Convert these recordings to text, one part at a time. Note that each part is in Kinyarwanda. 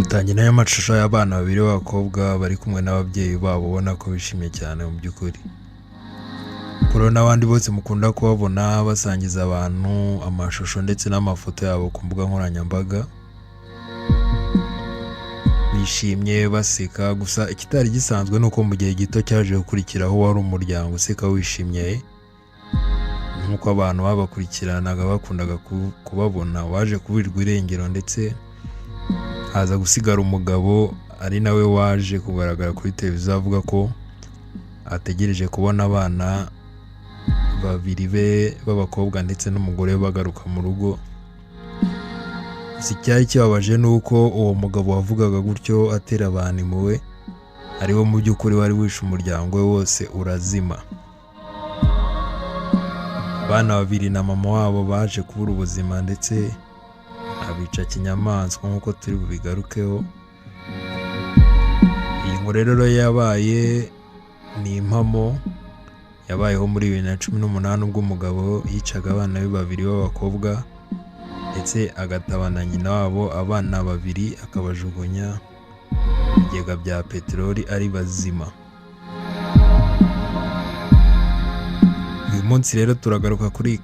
Dutangira n'amashusho y'abana babiri b'abakobwa bari kumwe n'ababyeyi babo, ubona ko bishimye cyane mu by'ukuri. Kuri n'abandi bose mukunda kubabona basangiza abantu amashusho ndetse n'amafoto yabo ku mbuga nkoranyambaga, bishimye baseka. Gusa ikitari gisanzwe ni uko mu gihe gito cyaje gukurikiraho wari umuryango useka wishimye nk'uko abantu babakurikiranaga bakundaga kubabona, waje kuburirwa irengero ndetse haza gusigara umugabo ari nawe waje kugaragara kuri televiziyo avuga ko ategereje kubona abana babiri be b'abakobwa ndetse n'umugore we bagaruka mu rugo. Gusa icyari kibabaje ni uko uwo mugabo wavugaga gutyo atera abantu impuhwe ari we mu by'ukuri wari wishe umuryango we wose urazima. Abana babiri na mama wabo baje kubura ubuzima ndetse abica kinyamaswa nk'uko turi bubigarukeho. Iyi nkuru rero yabaye ni impamo, yabayeho muri 2018 ubwo umugabo yicaga abana be babiri b'abakobwa ndetse agatabana nyina wabo abana babiri akabajugunya mu bigega bya peteroli ari bazima. Uyu munsi rero turagaruka kuri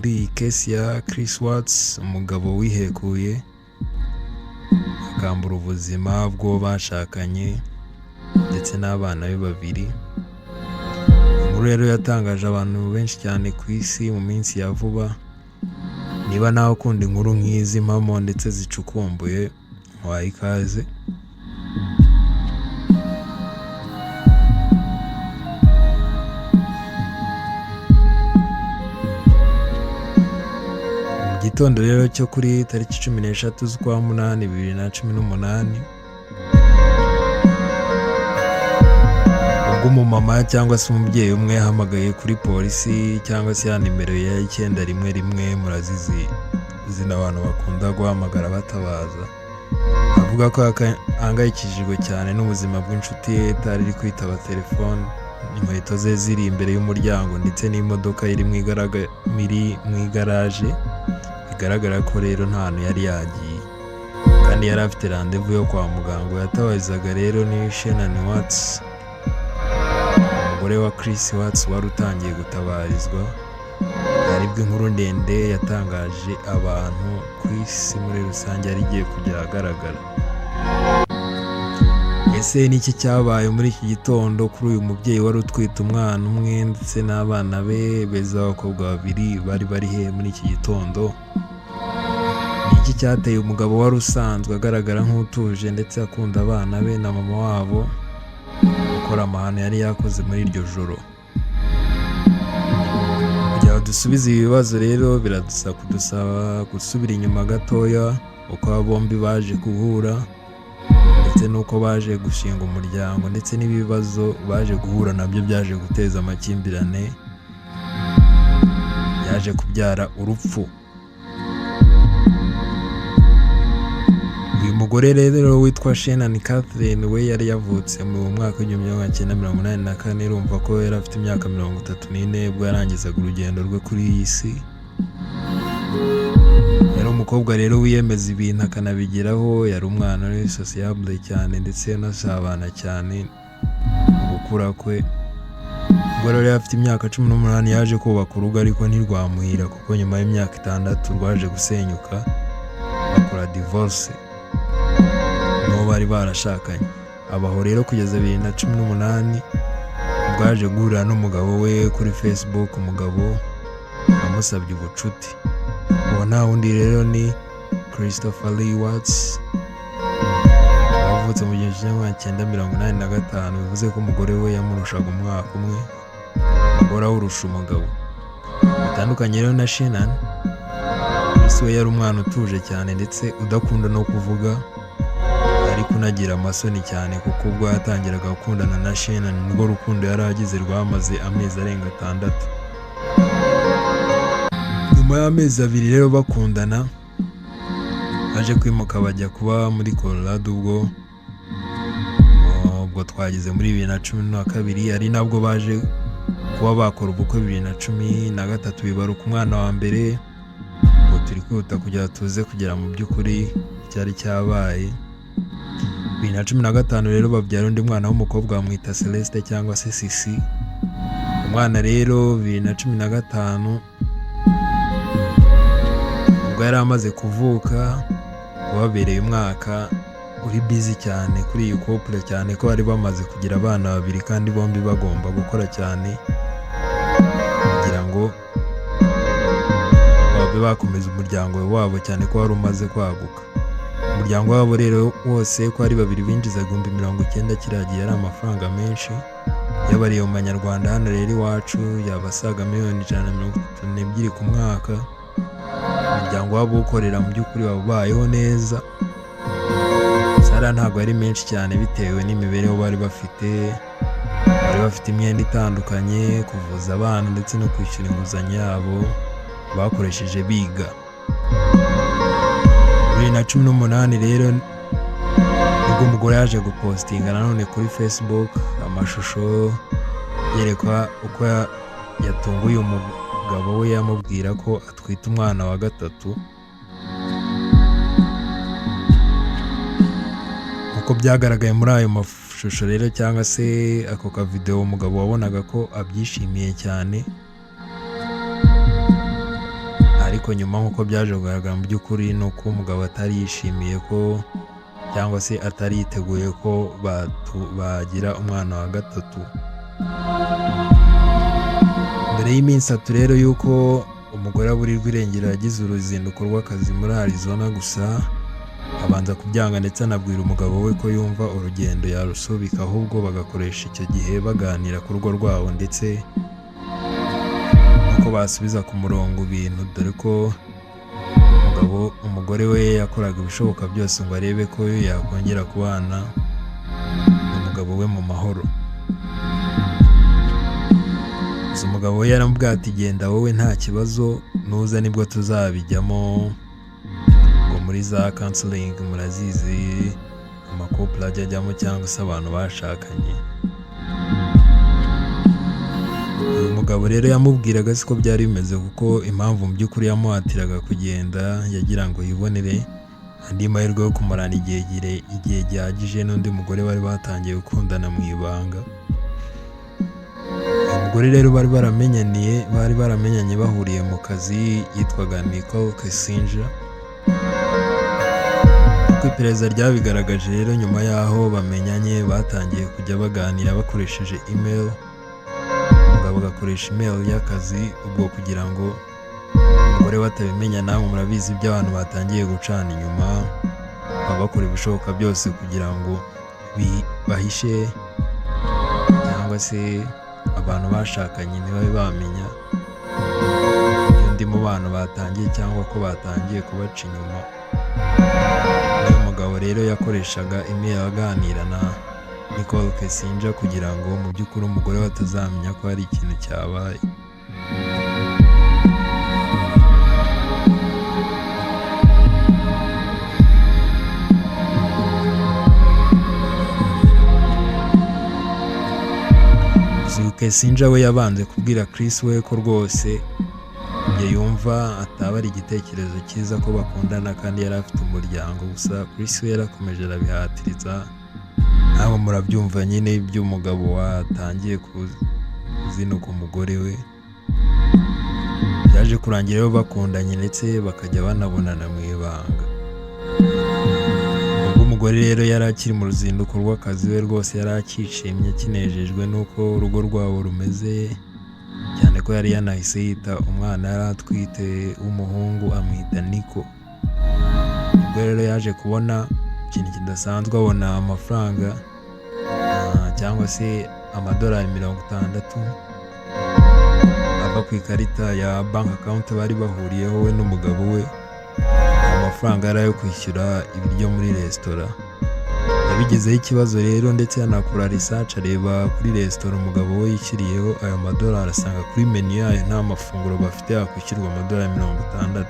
iyi case ya Chris Watts, umugabo wihekuye akambura ubuzima bw'uwo bashakanye ndetse n'abana be babiri. Inkuru rero yatangaje abantu benshi cyane ku isi mu minsi ya vuba. Niba nawe ukunda inkuru nk'izi mpamo ndetse zicukumbuye, waha ikaze. Mu gitondo rero cyo kuri tariki 13 z'ukwa munani 2018, ubwo umumama cyangwa se umubyeyi umwe yahamagaye kuri polisi cyangwa se ya nimero ya 911, murazizi zino abantu bakunda guhamagara batabaza, avuga ko ahangayikishijwe cyane n'ubuzima bw'inshuti ye itari iri kwitaba telefone, inkweto ze ziri imbere y'umuryango ndetse n'imodoka iri mu igaraje, bigaragara ko rero nta hantu yari yagiye kandi yari afite randevu yo kwa muganga. Yatabarizaga rero ni Shannon Watts, umugore wa Chris Watts wari utangiye gutabarizwa. Aribwo inkuru ndende yatangaje abantu ku isi muri rusange yari igiye kujya ahagaragara. Ese ni iki cyabaye muri iki gitondo kuri uyu mubyeyi wari utwite umwana umwe ndetse n'abana be beza b'abakobwa babiri bari bari he muri iki gitondo? Ni iki cyateye umugabo wari usanzwe agaragara nk'utuje ndetse akunda abana be na mama wabo gukora amahano yari yakoze muri iryo joro? Kugira ngo dusubize ibi bibazo rero biradusaba kudusaba gusubira inyuma gatoya, uko aba bombi baje guhura ndetse n'uko baje gushinga umuryango ndetse n'ibibazo baje guhura nabyo byaje guteza amakimbirane yaje kubyara urupfu. Uyu mugore rero witwa Shannon Catherine we yari yavutse mu mwaka w'1984, urumva ko yari afite imyaka 34 ubwo yarangizaga urugendo rwe kuri iyi si. Yari umukobwa rero wiyemeza ibintu akanabigeraho, yari umwana uri sociable cyane ndetse unasabana cyane mu gukura kwe. Ubwo rero yari afite imyaka 18 yaje kubaka urugo, ariko ntirwamuhira kuko nyuma y'imyaka 6 rwaje gusenyuka, bakora divorce n'uwo bari barashakanye. Abaho rero kugeza 2018 ubwo yaje guhurira n'umugabo we kuri Facebook, umugabo amusabye ubucuti. Uwo nta wundi rero ni Christopher Lee Watts wavutse mu 1985, bivuze ko umugore we yamurushaga umwaka umwe, umugore awurusha umugabo. Bitandukanye rero na Shannon, Chris we yari umwana utuje cyane ndetse udakunda no kuvuga, ariko unagira amasoni cyane kuko ubwo yatangiraga gukundana na Shannon nirwo rukundo yari agize rwamaze amezi arenga 6. Nyuma y'amezi 2 rero bakundana, baje kwimuka bajya kuba muri Colorado. Ubwo twageze muri 2012, ari nabwo baje kuba bakora ubukwe 2013, bibaruka umwana wa mbere. Ubwo turi kwihuta kugira tuze kugera mu by'ukuri icyari cyabaye. 2015 rero babyara undi mwana w'umukobwa, bamwita Celeste cyangwa se Sisi. Umwana rero 2015 ubwo yari amaze kuvuka, wababereye umwaka uri busy cyane kuri iyi couple, cyane ko bari bamaze kugira abana babiri kandi bombi bagomba gukora cyane kugira ngo babe bakomeza umuryango wabo, cyane ko wari umaze kwaguka. Umuryango wabo rero wose ko ari babiri binjizaga 90,000, kiriya gihe yari amafaranga menshi. Yabariye mu manyarwanda hano rero iwacu yaba asaga miliyoni 132 ku mwaka. Umuryango wabo uwukorera mu by'ukuri waba ubayeho neza. Sara ntabwo ari menshi cyane bitewe n'imibereho bari bafite. Bari bafite imyenda itandukanye, kuvuza abana ndetse no kwishyura inguzanyo yabo bakoresheje biga. 2018 rero nibwo umugore yaje gupostinga nanone kuri Facebook amashusho yerekwa uko yatunguye umugabo we yamubwira ko atwite umwana wa gatatu. Uko byagaragaye muri ayo mashusho rero cyangwa se ako kavidewo, umugabo wabonaga ko abyishimiye cyane, ariko nyuma nk'uko byaje kugaragara mu by'ukuri ni uko umugabo atari yishimiye ko cyangwa se atari yiteguye ko bagira umwana wa gatatu. Mbere y'iminsi 3 rero y'uko umugore aburirwa irengero, yagize uruzinduko rw'akazi muri Arizona, gusa abanza kubyanga ndetse anabwira umugabo we ko yumva urugendo yarusubika, ahubwo bagakoresha icyo gihe baganira ku rugo rwabo ndetse nuko basubiza ku murongo ibintu, dore ko umugore we yakoraga ibishoboka byose ngo arebe ko yakongera kubana n'umugabo we mu mahoro. Gusa umugabo we yaramubwiye ati genda wowe nta kibazo, nuza nibwo tuzabijyamo. Ngo muri za counseling murazizi amakouple ajya ajyamo cyangwa se abantu bashakanye. Uyu mugabo rero yamubwiraga siko byari bimeze, kuko impamvu mu by'ukuri yamuhatiraga kugenda yagira ngo yibonere andi mahirwe yo kumarana igihe gihagije n'undi mugore bari batangiye gukundana mu ibanga. Uyu mugore rero bari baramenyanye bahuriye mu kazi, yitwaga Nicole Kessinger. Uko iperereza ryabigaragaje rero, nyuma y'aho bamenyanye batangiye kujya baganira bakoresheje email, umugabo agakoresha email y'akazi ubwo kugira ngo umugore we atabimenya. Namwe murabizi ibyo abantu batangiye gucana inyuma, baba bakora ibishoboka byose kugira ngo bahishe cyangwa se abantu bashakanye ntibabe bamenya undi mubano batangiye cyangwa ko batangiye kubaca inyuma. Uyu mugabo rero yakoreshaga email aganira na Nicole Kessinger kugira ngo mu by'ukuri umugore we atazamenya ko hari ikintu cyabaye. Uyu Kessinger we yabanje kubwira Chris we ko rwose ibyo yumva ataba ari igitekerezo cyiza ko bakundana kandi yari afite umuryango, gusa Chris we yarakomeje arabihatiriza. Ntabwo murabyumva nyine iby'umugabo watangiye kuzinuka umugore we. Byaje kurangira rero bakundanye ndetse bakajya banabonana mu ibanga. Ubwo umugore rero yari akiri mu ruzinduko rw'akazi, we rwose yari akishimye akinejejwe n'uko urugo rwabo rumeze, cyane ko yari yanahise yita umwana yari atwite w'umuhungu amwita Nico. Ubwo rero yaje kubona ikintu kidasanzwe, abona amafaranga cyangwa se amadolari 60 ava ku ikarita ya bank account bari bahuriyeho we n'umugabo we. Amafaranga yari ayo kwishyura ibiryo muri resitora. Yabigizeho ikibazo rero ndetse yanakora research, areba kuri resitora umugabo we yishyiriyeho ayo madolari, asanga kuri menu yayo nta mafunguro bafite yakwishyurwa amadolari 60.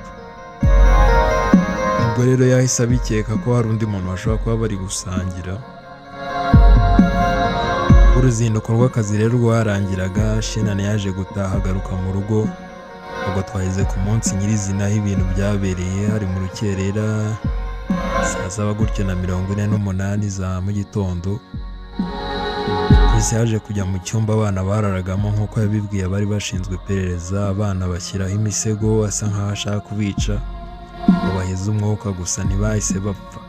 Ubwo rero yahise abikeka ko hari undi muntu bashobora kuba bari gusangira. Ubwo uruzinduko rw'akazi rero rwarangiraga, Shannon yaje gutaha agaruka mu rugo. Ubwo twageze ku munsi nyirizina aho ibintu byabereye, hari mu rukerera. Saa 7 gutyo na 48 za mu gitondo, Chris yaje kujya mu cyumba abana bararagamo nk'uko yabibwiye abari bashinzwe iperereza. Abana bashyiraho imisego, asa nkaho ashaka kubica ngo baheze umwuka, gusa ntibahise bapfa.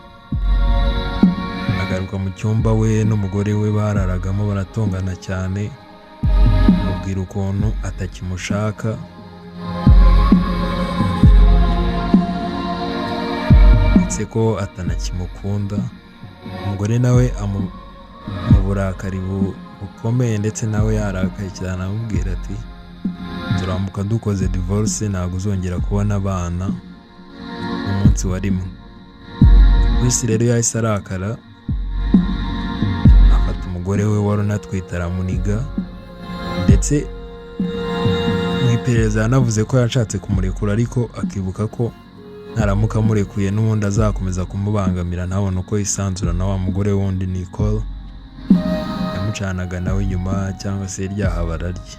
Agaruka mu cyumba we n'umugore we bararagamo, baratongana cyane, amubwira ukuntu atakimushaka ndetse ko atanakimukunda. Umugore nawe mu burakari bukomeye, ndetse nawe yarakaye cyane, amubwira ati: "Turamuka dukoze divorce, ntabwo uzongera kubona abana n'umunsi wa rimwe." Chris rero yahise arakara, afata umugore we wari unatwite aramuniga, ndetse mu iperereza yanavuze ko yashatse kumurekura, ariko akibuka ko naramuka amurekuye n'ubundi azakomeza kumubangamira, ntabone uko yisanzura na wa mugore wundi Nicole yamucanaga nawe inyuma cyangwa se ryahabara rye.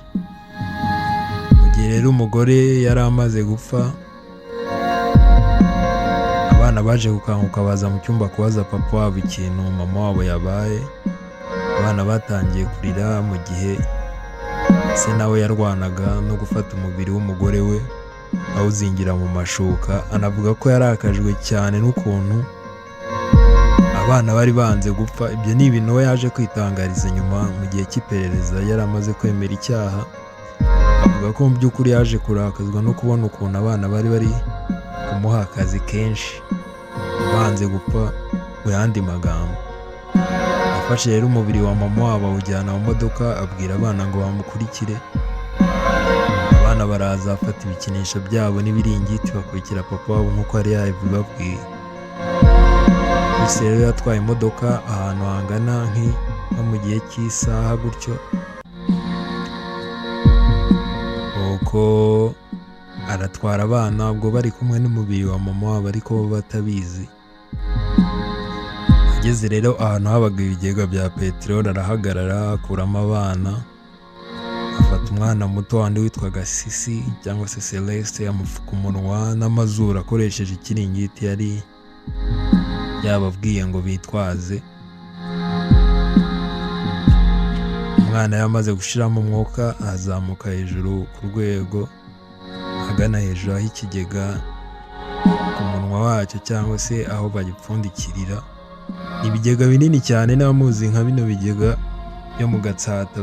Mu gihe rero umugore yari amaze gupfa, abana baje gukanguka baza mu cyumba kubaza papa wabo ikintu mama wabo yabaye. Abana batangiye kurira mu gihe se nawe yarwanaga no gufata umubiri w'umugore we awuzingira mu mashuka. Anavuga ko yarakajwe cyane n'ukuntu abana bari banze gupfa. Ibyo ni ibintu we yaje kwitangariza nyuma mu gihe cy'iperereza, yari amaze kwemera icyaha. Avuga ko mu by'ukuri yaje kurakazwa no kubona ukuntu abana bari bari kumuha akazi kenshi banze gupfa. Mu yandi magambo, yafashe rero umubiri wa mama wabo awujyana mu modoka, abwira abana ngo bamukurikire. Abana baraza, bafata ibikinisho byabo n'ibiringiti, bakurikira papa wabo nk'uko yari yabibabwiye. Chris rero yatwaye imodoka ahantu hangana nko mu gihe cy'isaha gutyo, nuko aratwara abana, ubwo bari kumwe n'umubiri wa mama wabo ariko bo batabizi. Ageze rero ahantu habaga ibigega bya peteroli, arahagarara, akuramo abana, afata umwana muto wandi witwaga Sisi cyangwa se Celeste, amupfuka umunwa n'amazuru akoresheje ikiringiti yari yababwiye ngo bitwaze. Umwana yamaze gushiramo umwuka, azamuka hejuru ku rwego agana hejuru aho ikigega ku munwa wacyo cyangwa se aho bagipfundikirira. Ibigega binini cyane, n'abamuzi nka bino bigega byo mu Gatsata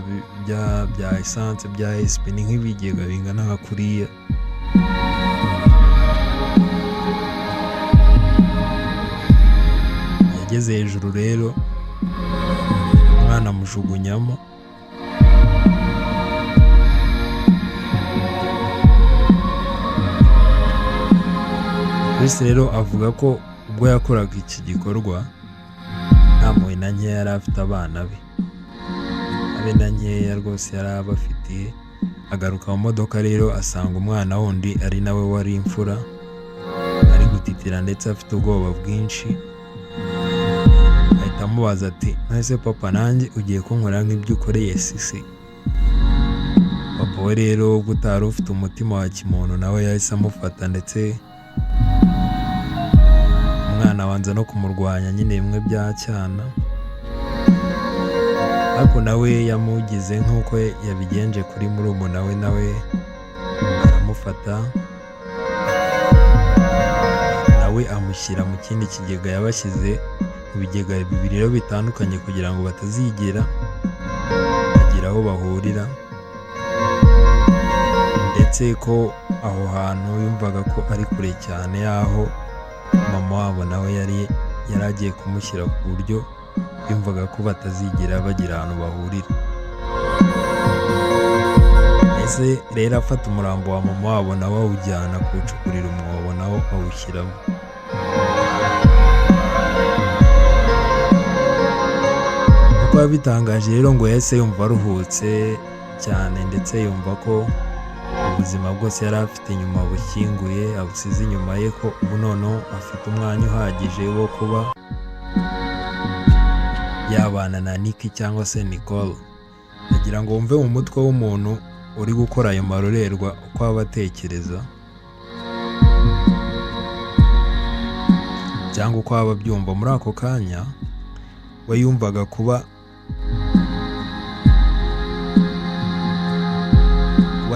bya essence bya SP, ni nk'ibigega bingana nka kuriya. Yageze hejuru rero, umwana amujugunyamo. Chris rero avuga ko ubwo yakoraga iki gikorwa nta mpuhwe na nkeya yari afite abana be, abe na nkeya rwose yari abafitiye. Agaruka mu modoka rero, asanga umwana wundi ari nawe wari imfura ari gutitira ndetse afite ubwoba bwinshi. Ahita amubaza ati: "Ese papa, nanjye ugiye kunkorera nk'ibyo ukoreye Sisi?" Papa we rero ubwo utari ufite umutima wa kimuntu, nawe yahise amufata, ndetse umwana abanza no kumurwanya nyine bimwe bya cyana, ariko nawe yamugize nk'uko yabigenje kuri murumuna we, nawe aramufata, nawe amushyira mu kindi kigega. Yabashyize mu bigega bibiri rero bitandukanye kugira ngo batazigera bagira aho bahurira, ndetse ko aho hantu yumvaga ko ari kure cyane y'aho mama wabo nawe yari agiye kumushyira, ku buryo yumvaga ko batazigera bagira ahantu bahurira. Ese rero afata umurambo wa mama wabo nawe awujyana kuwucukurira umwobo, nawo awushyiramo. Uko yabitangaje rero, ngo yahise yumva aruhutse cyane, ndetse yumva ko ubuzima bwose yari afite inyuma bushyinguye, abusize inyuma ye, ko ubu noneho afite umwanya uhagije wo kuba yabana na Nick cyangwa se Nicole. Ndagira ngo wumve mu mutwe w'umuntu uri gukora ayo marorerwa uko aba atekereza. Cyangwa uko aba abyumva muri ako kanya, we yumvaga kuba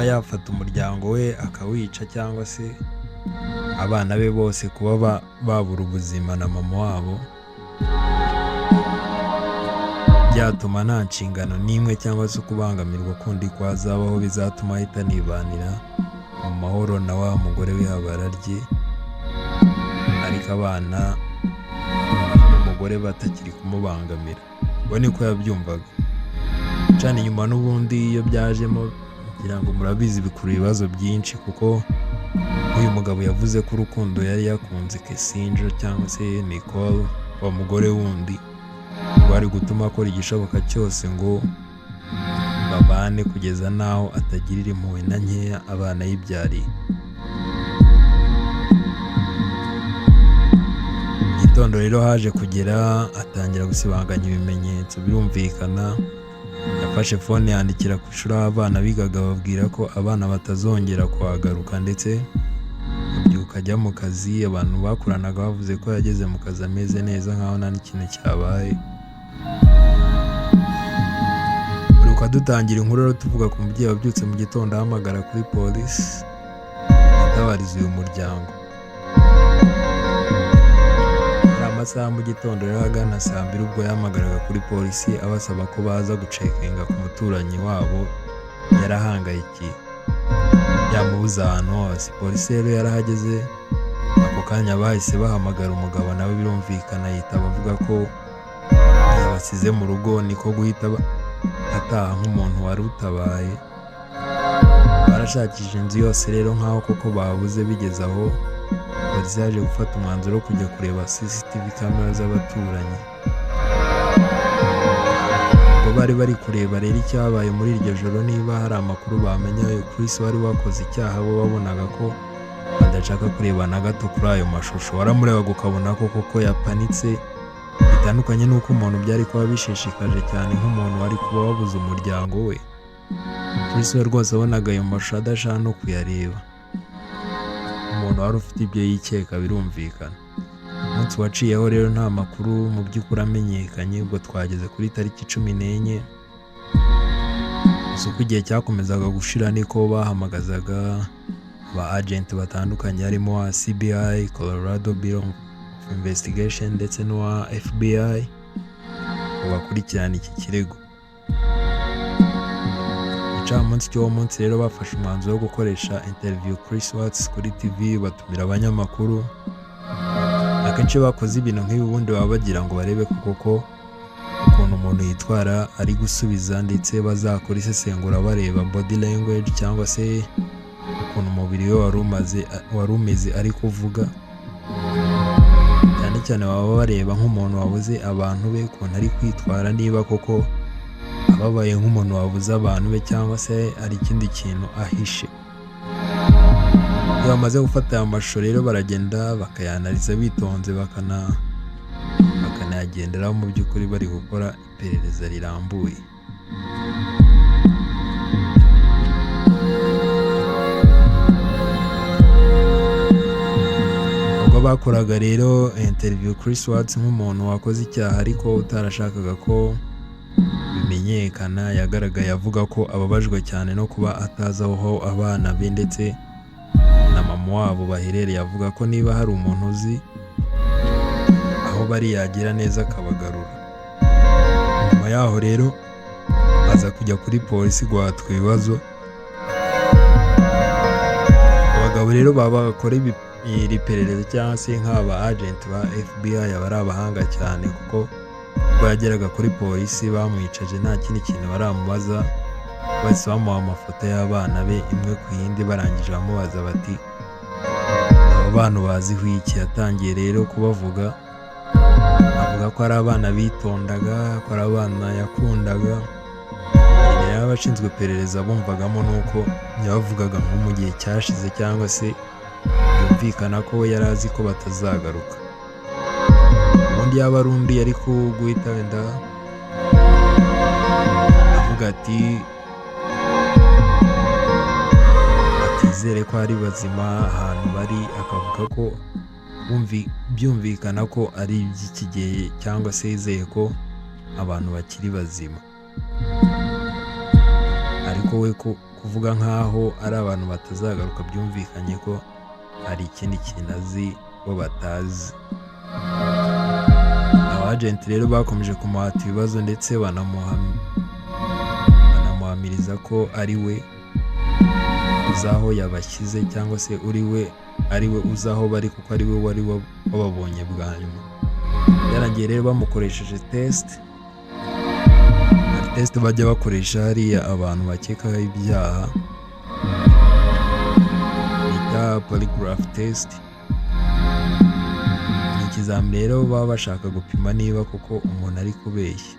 yafata umuryango we akawica, cyangwa se abana be bose kuba babura ubuzima na mama wabo, byatuma nta nshingano n'imwe cyangwa se kubangamirwa kundi kwazabaho, bizatuma ahita anibanira mu mahoro na wa mugore w'ihabara rye, ariko abana n'umugore batakiri kumubangamira. We niko yabyumvaga. Cana inyuma n'ubundi iyo byajemo, ngira ngo murabizi, bikurura ibibazo byinshi, kuko nk'uyu mugabo yavuze ko urukundo yari yakunze Kessinger cyangwa se Nicole, wa mugore wundi, rwari gutuma akora igishoboka cyose ngo babane, kugeza n'aho atagirira impuhwe na nkeya abana yibyariye. Mu gitondo rero haje kugera atangira gusibanganya ibimenyetso. Birumvikana, yafashe phone yandikira ku ishuri aho abana bigaga, babwira ko abana batazongera kuhagaruka, ndetse abyuka ajya mu kazi. Abantu bakoranaga bavuze ko yageze mu kazi ameze neza nkaho nta n'ikintu cyabaye. Uribuka dutangira inkuru rero tuvuga ku mubyeyi wabyutse mu gitondo ahamagara kuri polisi atabariza uyu muryango. Hari amasaha mu gitondo rero ahagana saa 2, ubwo yahamagaraga kuri polisi abasaba ko baza gucekinga ku muturanyi wabo yarahangayikiye, yamubuze ahantu hose. Polisi rero yarahageze ako kanya, bahise bahamagara umugabo, nawe birumvikana yitaba avuga ko yabasize mu rugo, niko guhita ataha nk'umuntu wari utabaye. Barashakishije inzu yose rero nk'aho koko babuze. Bigeze aho, polisi yaje gufata umwanzuro wo kujya kureba CCTV camera z'abaturanyi. Ubwo bari bari kureba rero icyabaye muri iryo joro, niba hari amakuru bamenya Chris wari wakoze icyaha, bo babonaga ko badashaka kureba na gato kuri ayo mashusho. Waramurebaga ukabona ko koko yapanitse, bitandukanye n'uko umuntu byari kuba bishishikaje cyane nk'umuntu wari kuba wabuze umuryango we. Chris we rwose wabonaga ayo mashusho adashaka no kuyareba, umuntu wari ufite ibyo yikeka, birumvikana. Umunsi waciyeho rero nta makuru mu by'ukuri amenyekanye. Ubwo twageze kuri tariki 14. Gusa uko igihe cyakomezaga gushira niko bahamagazaga aba agent batandukanye, harimo uwa CBI, Colorado Bureau of Investigation, ndetse n'uwa FBI, ngo bakurikirane iki kirego. Igicamunsi cy'uwo munsi rero bafashe umwanzuro wo gukoresha interview Chris Watts kuri TV, batumira abanyamakuru. Akenshi iyo bakoze ibintu nk'ibi, ubundi baba bagira ngo barebe ko koko ukuntu umuntu yitwara ari gusubiza, ndetse bazakora isesengura bareba body language cyangwa se ukuntu umubiri we wari umeze ari kuvuga. Cyane cyane baba bareba nk'umuntu wabuze abantu be ukuntu ari kwitwara, niba koko ababaye nk'umuntu wabuze abantu be cyangwa se hari ikindi kintu ahishe. Iyo bamaze gufata aya mashusho rero, baragenda bakayanariza bitonze, bakanayagenderaho mu by'ukuri bari gukora iperereza rirambuye. Ubwo bakoraga rero interview Chris Watts nk'umuntu wakoze icyaha ariko utarashakaga ko bimenyekana, yagaragaye avuga ko ababajwe cyane no kuba atazi aho abana be ndetse na mama wabo baherereye, avuga ko niba hari umuntu uzi aho bari yagira neza akabagarura. Nyuma yaho rero aza kujya kuri polisi guhatwa ibibazo. Abagabo rero baba bakora iri perereza cyangwa se nk'aba agent ba FBI aba ari abahanga cyane, kuko ubwo yageraga kuri polisi bamwicaje, nta kindi kintu baramubaza, bahise bamuha amafoto y'abana be imwe ku yindi. Barangije bamubaza bati: "Aba bana baziho iki?" Yatangiye rero kubavuga, avuga ko ari abana bitondaga, ko ari abana yakundaga. Rero abashinzwe iperereza bumvagamo nuko yabavugaga nko mu gihe cyashize, cyangwa se byumvikana ko we yari azi ko batazagaruka. Ubundi yaba ari undi yari guhita wenda avuga ati atizere ko ari bazima ahantu bari, akavuga ko Byumvikana ko ari iby'iki gihe cyangwa se yizeye ko abantu bakiri bazima, ariko we kuvuga nk'aho ari abantu batazagaruka byumvikanye ko hari ikindi kintu azi bo batazi. Aba agents rero bakomeje kumuhata ibibazo ndetse banamuhamiriza ko ari we uzi aho yabashyize, cyangwa se uri we ari we uzi aho bari, kuko ari we wari wababonye bwa nyuma. Byarangiye rero bamukoresheje test. Hari test bajya bakoresha hariya abantu bakekaho ibyaha bita polygraph test. Ni ikizami rero baba bashaka gupima niba koko umuntu ari kubeshya.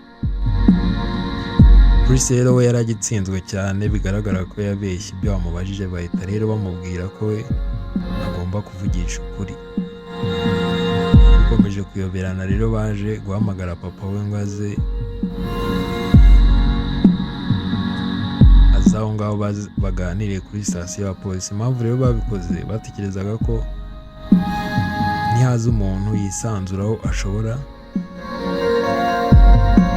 Chris rero we yaragitsinzwe cyane, bigaragara ko yabeshye ibyo bamubajije. Bahita rero bamubwira ko we agomba kuvugisha ukuri. Bikomeje kuyoberana rero, baje guhamagara papa we ngo aze aze aho ngaho baganire kuri sitasiyo ya polisi. Impamvu rero babikoze, batekerezaga ko nihaza umuntu yisanzuraho ashobora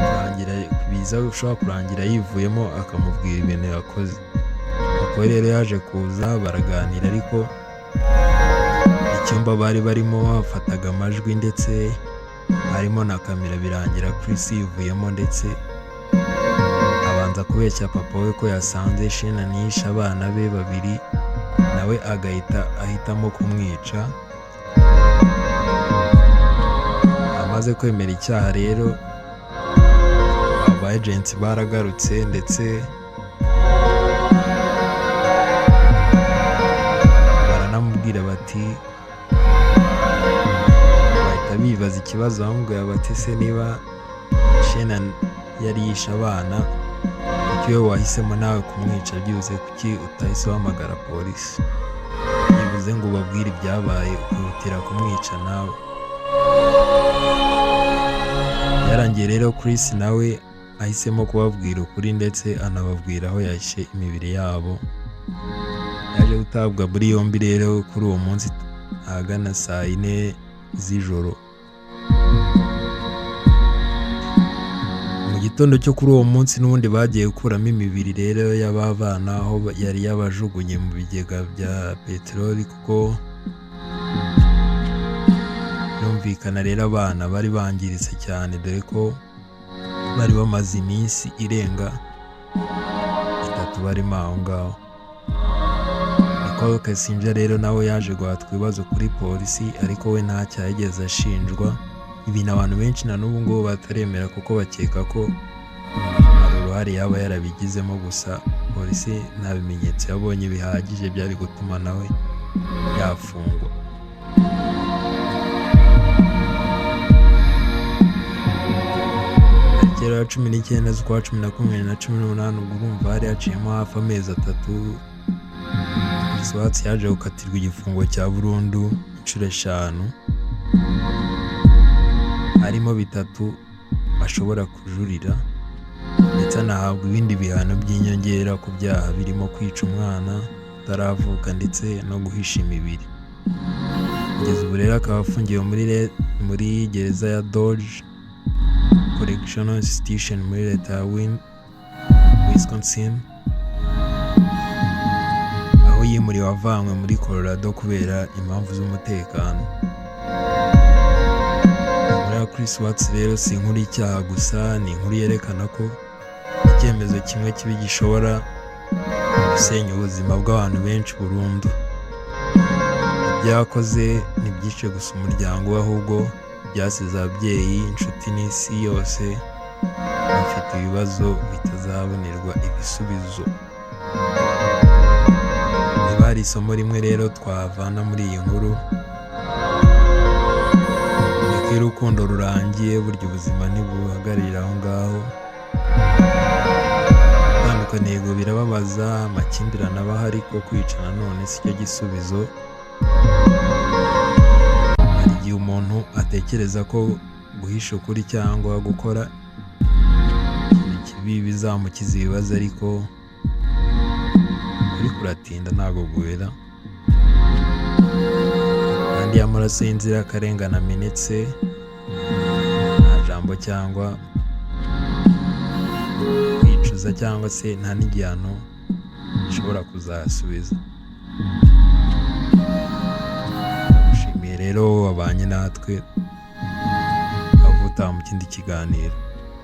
kurangira biza ushobora kurangira yivuyemo akamubwira ibintu yakoze. Papa we rero yaje kuza, baraganira, ariko icyumba bari barimo bafataga amajwi ndetse harimo na kamera. Birangira Chris yivuyemo, ndetse abanza kubeshya papa we ko yasanze Shannon yishe abana be babiri, nawe agahita ahitamo kumwica. Amaze kwemera icyaha rero, aba agents baragarutse ndetse baranamubwira bati, bahita bibaza ikibazo, bamubwira bati: "Se niba Shannon yari yishe abana, kuki wowe wahisemo nawe kumwica? Byibuze kuki utahise uhamagara polisi byibuze ngo ubabwire ibyabaye, ukihutira kumwica nawe?" Byarangiye rero Chris nawe ahisemo kubabwira ukuri, ndetse anababwira aho yahishe imibiri yabo. Yaje gutabwa muri yombi rero kuri uwo munsi ahagana saa 4 z'ijoro. Mu gitondo cyo kuri uwo munsi n'ubundi bagiye gukuramo imibiri rero y'aba bana aho yari yabajugunye mu bigega bya peteroli, kuko birumvikana rero abana bari bangiritse cyane, dore ko bari bamaze iminsi irenga 3 barimo aho ngaho. Nicole Kessinger rero nawe yaje guhatwa ibibazo kuri polisi, ariko we nta cyaha yigeze ashinjwa, ibintu abantu benshi na n'ubu ngubu bataremera kuko bakeka ko hari uruhare yaba yarabigizemo. Gusa polisi nta bimenyetso yabonye bihagije byari gutuma nawe yafungwa. Tariki rero 19 z'ukwa 11 2018, ubwo urumva hari haciyemo hafi amezi 3, Chris Watts yaje gukatirwa igifungo cya burundu inshuro 5, harimo bitatu ashobora kujurira, ndetse anahabwa ibindi bihano by'inyongera ku byaha birimo kwica umwana utaravuka ndetse no guhisha imibiri. Kugeza ubu rero akaba afungiwe muri gereza ya Dodge Correctional Institution muri leta ya Wisconsin, aho yimuriwe avanywe muri Colorado kubera impamvu z'umutekano. Inkuru ya Chris Watts rero si inkuru y'icyaha gusa, ni inkuru yerekana ko icyemezo kimwe kibi gishobora gusenya ubuzima bw'abantu benshi burundu. Ibyo yakoze ntibyice gusa umuryango we, ahubwo byasize ababyeyi, inshuti n'isi yose bafite ibibazo bitazabonerwa ibisubizo. Niba hari isomo rimwe rero twavana muri iyi nkuru, ni ko iyo urukundo rurangiye burya ubuzima ntibuhagararira aho ngaho. Gutandukana yego birababaza, amakimbirane aba ahari, ariko kwica nanone si cyo gisubizo. Hari igihe umuntu atekereza ko guhisha ukuri cyangwa gukora ikintu kibi bizamukiza ibibazo, ariko ukuri kuratinda ntabwo guhera. Kandi Kandi iyo amaraso y'inzirakarengane amenetse, nta jambo cyangwa kwicuza cyangwa se nta n'igihano gishobora kuzayasubiza. Ndagushimiye rero wabanye natwe, aho utaha mu kindi kiganiro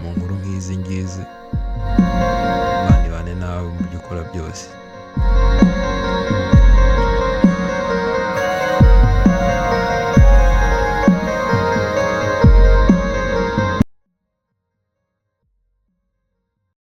mu nkuru nk'izi ngizi. Imana ibane nawe mu byo ukora byose.